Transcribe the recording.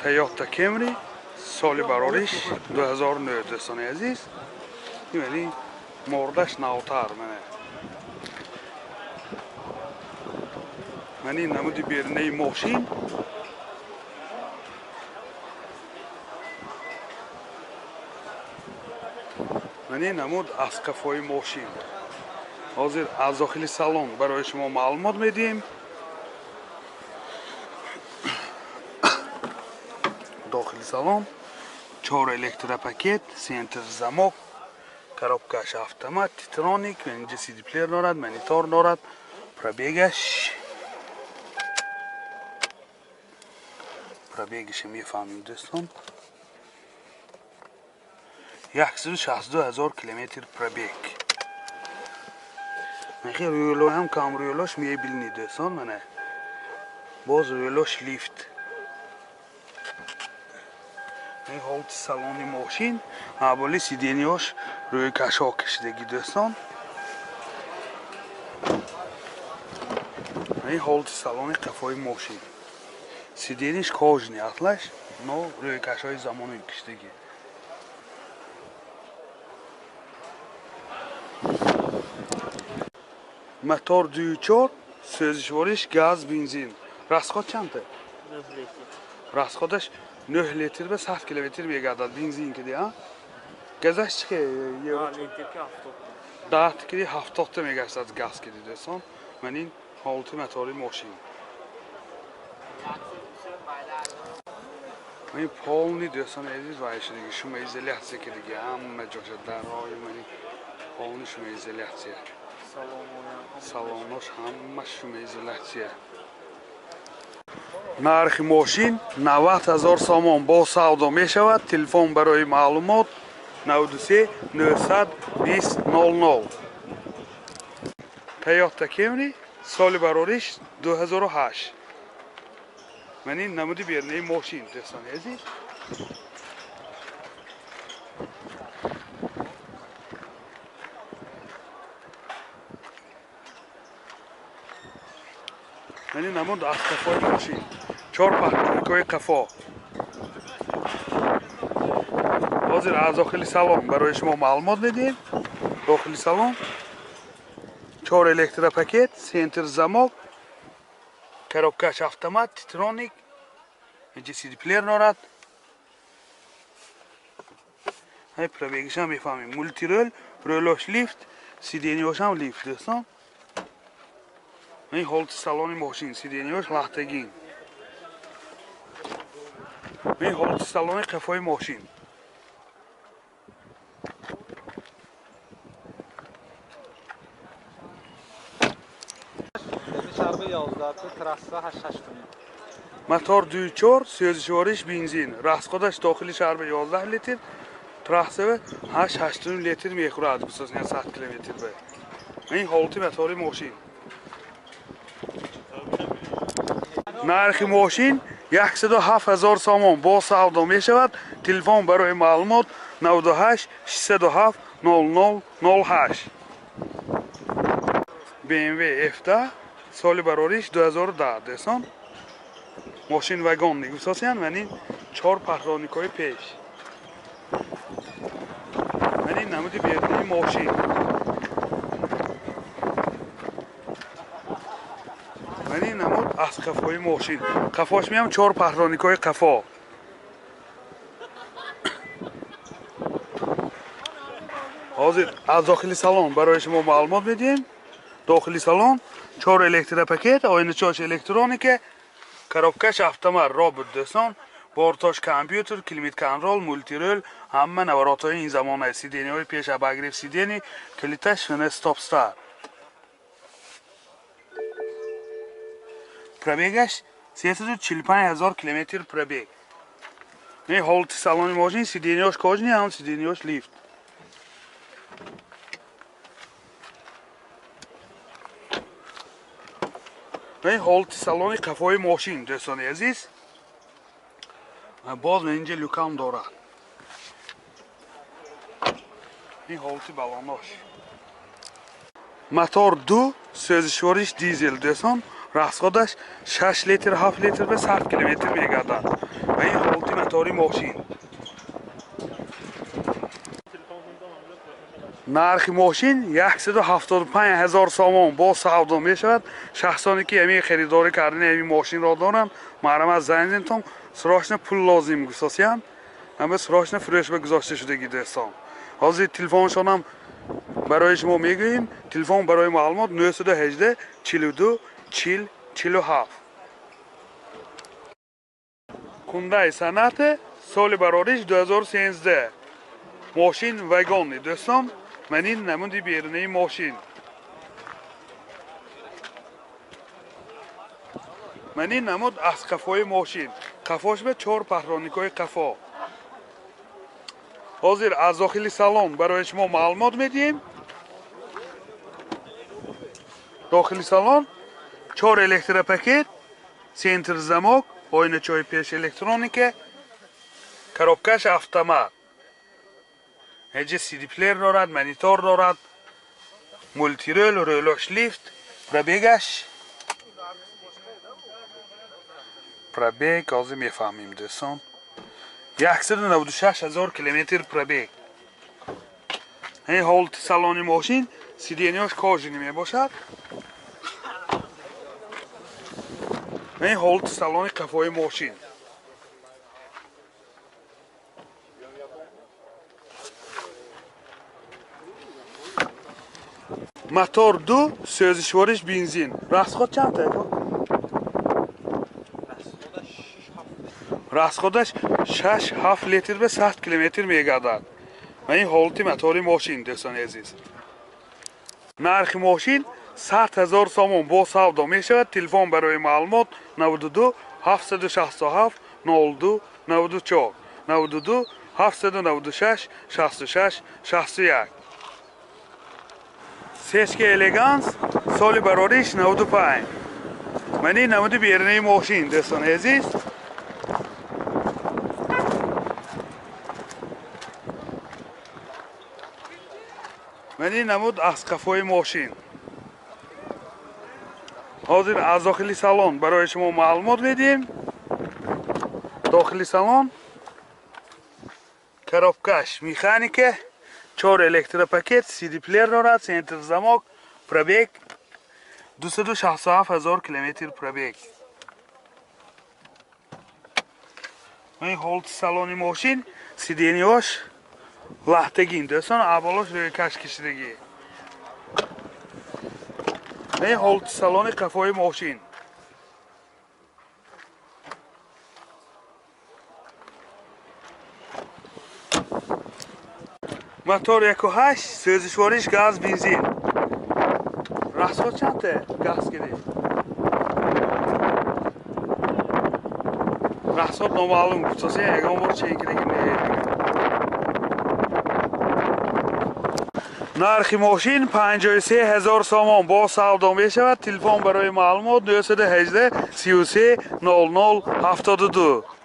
Toyota Camry соли барориш 2009 дӯстони азиз. Ин мордаш навтар мана. Ман ин намуди берунаи мошин. Ман ин намуд аз қафои мошин. Ҳозир аз дохили салон барои шумо маълумот медиҳем. Дохили салон 4 электропакет, центр замок, коробкаш автомат, титроник, инҷа CD плеер дорад, монитор дорад, пробегаш мефаҳмем дӯстон. 162 000 километр пробег. Мехе рӯлоям кам рӯлош мебилни дӯстон мана. Боз рӯлош лифт. Ин ҳолати салони мошин, аболи сидениёш рӯи кашо кашидагӣ дӯстон. Ин ҳолати салони қафои мошин. Сидениш кожаный атлаш, но рӯи кашои замонавӣ кашидагӣ. Мотор 2.4, сӯзишвориш газ, бензин. Расход чанд? 9 литр. Расходаш 9 литр ба 100 километр мегардад бензин киди, а? Газаш чи евро? Литр ки 70. 10 киди 70 мегардад газ киди дӯстон. Ман ин ҳолати мотори мошин. Ман полный дӯстони азиз вайшидиги шумоизоляция кидиги ҳама ҷоша дарои ман полный шумоизоляция. Салонош ҳама шумоизоляция. Нархи мошин 90 000 сомон бо савдо мешавад. Телефон барои маълумот 93 920 00. Toyota Camry соли барориш 2008. Ман ин намуди берунаи мошин дӯстони азиз. Ман ин намуд аз қафои мошин. 4 паҳлӯи қафо. Ҳозир аз дохили салон барои шумо маълумот медиҳем. Дохили салон 4 электропакет, центр замок, коробкаш автомат, титроник, инҷа CD плеер дорад. Ҳай пробегашам мефаҳмем. Мултирол, рӯлош лифт, сидениёшам лифт дӯстон. Ин ҳолати салони мошин, сидениёш лахтагин. Ин ҳолати салони қафои мошин. Мотор 2.4, сӯзишвориш бензин. Расходаш дохили шаҳр ба 11 литр, трассава 8-8 литр мехӯрад, гусосан 100 километр ба. Ин ҳолати мотори мошин. Нархи мошин 107 000 сомон бо савдо мешавад. Телефон барои маълумот 98 607 00 08. BMW F10 соли барориш 2010 дӯстон. Мошин вагон гусосиян. Ман ин 4 паҳроникҳои пеш. Ман ин намуди берунаи мошин. Ман ин намуд аз қафои мошин. Қафош меам 4 паҳроникҳои қафо. Ҳозир аз дохили салон барои шумо маълумот медиҳем. Дохили салон 4 электропакет, оиначош электроника, коробкаш автомат, робот дӯстон, бортош компютер, климат контрол, мултирол, ҳама наворотҳои ин замона, сидениҳои пеш обогрев сидени, калиташ стоп старт. Пробегаш 345 000 километр пробег. Ин ҳолати салони мошин, сидениёш кожаный, ҳам сидениёш лифт. Ин ҳолати салони қафои мошин дӯстони азиз. Боз инҷа люкам дорад. Ин ҳолати балонош. Мотор 2, сӯзишвориш дизел дӯстон. Расходаш 6 литр 7 литр ба 100 километр мегардад. Ва ин ҳолати мотори мошин. Нархи мошин 175 ҳазор сомон бо савдо мешавад. Шахсоне ки ҳамин харидорӣ кардани ҳамин мошинро доранд, марҳамат занг занед, срочно пул лозим гусосиянд. Ҳама срочно фурӯш ба гузошта шудагӣ дӯстон. Ҳозир телефоншонам барои шумо мегӯем. Телефон барои маълумот 918 42 40 47. Хундай Соната соли барориш 2013. Мошин вагонни дӯстон. Ман ин намуди берунаи мошин. Ман ин намуд аз қафои мошин. Қафош ба 4 паҳроникҳои қафо. Ҳозир аз дохили салон барои шумо маълумот медиҳем. Дохили салон 4 электропакет, центр замок, оиначаҳои пеш электроника, коробкаш автомат. Ҳеҷ CD-плеер дорад, монитор дорад, мултирол, рӯлош лифт, пробегаш. Пробег ҳозир мефаҳмем дӯстон. 196 ҳазор километр пробег. Ин ҳолати салони мошин, сиденьяш кожини мебошад. Ин ҳолати салони қафои мошин. Мотор 2, сӯзишвориш бензин. Расход чанд та? Расходаш 6-7 литр ба 100 километр мегардад. Ва ин ҳолати мотори мошин дӯстони азиз. Нархи мошин 100 ҳазор сомон бо савдо мешавад. Телефон барои маълумот 92 767 02 94 92 796 66 61. Сешка Элеганс соли барориш 95. Ман ин намуди берунаи мошин дӯстони азиз. Ман ин намуд аз қафои мошин. Ҳозир аз дохили салон барои шумо маълумот медиҳем. Дохили салон коробкаш механика, 4 электропакет, CD-плеер дорад, центр замок, пробег 267 ҳазор километр пробег. Ин ҳолати салони мошин, сиденьяш лаҳтагин дӯстон, аболош рӯйкаш кашидагӣ. Ин ҳолати салони қафои мошин. Мотор 1.8, сӯзишвориш газ, бензин. Расход чанд та газ гирифт? Расход номаълум, гуфтосе ягон бор ченкидаги не. Нархи мошин 53 ҳазор сомон бо савдо мешавад. Телефон барои маълумот 918 33 00 72.